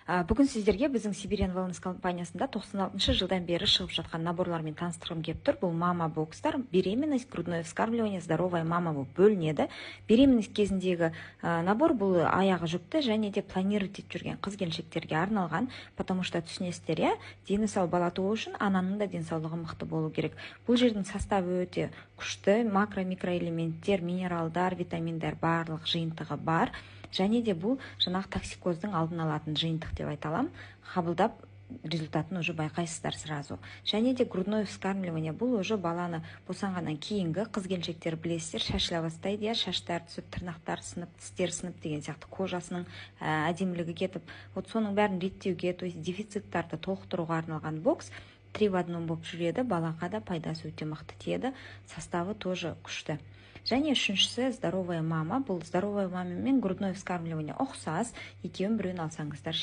Бүгін сіздерге біздің Siberian Wellness компаниясында 96 жылдан бері шығып жатқан наборлармен таныстырғым келіп тұр. Бұл мама бокстар, беременность, грудное вскармливание, здоровая мама болып бөлінеді. Беременность кезіндегі набор, бұл аяғы жүкті және де планировать етіп жүрген қыз келіншектерге арналған, потому что түсінесіздер, иә, дені сау бала туу үшін ананың да денсаулығы мықты болу керек. Бұл жердің составы өте күшті: макро, микроэлементтер, минералдар, витаминдар, барлық жиынтығы бар. Және де бұл жаңағы токсикоздың алдын алатын жиынтық деп айта аламын. Қабылдап, результатын уже байқайсыздар сразу. Және де грудное вскармливание, бұл уже баланы босанғаннан кейінгі қыз келіншектер, білесіздер, шашыла бастайды, иә, шаштары түсіп, тырнақтары сынып, тістері сынып деген сияқты, кожасының әдемілігі кетіп, вот соның бәрін реттеуге, то есть дефициттарды толықтыруға арналған бокс, три в одном болып жүреді. Балаға да пайдасы өте мықты тиеді, составы тоже күшті. Және үшіншісі — здоровая мама. Бұл здоровая мама мен грудное вскармливание ұқсас, екеуін біреуін алсаңыздар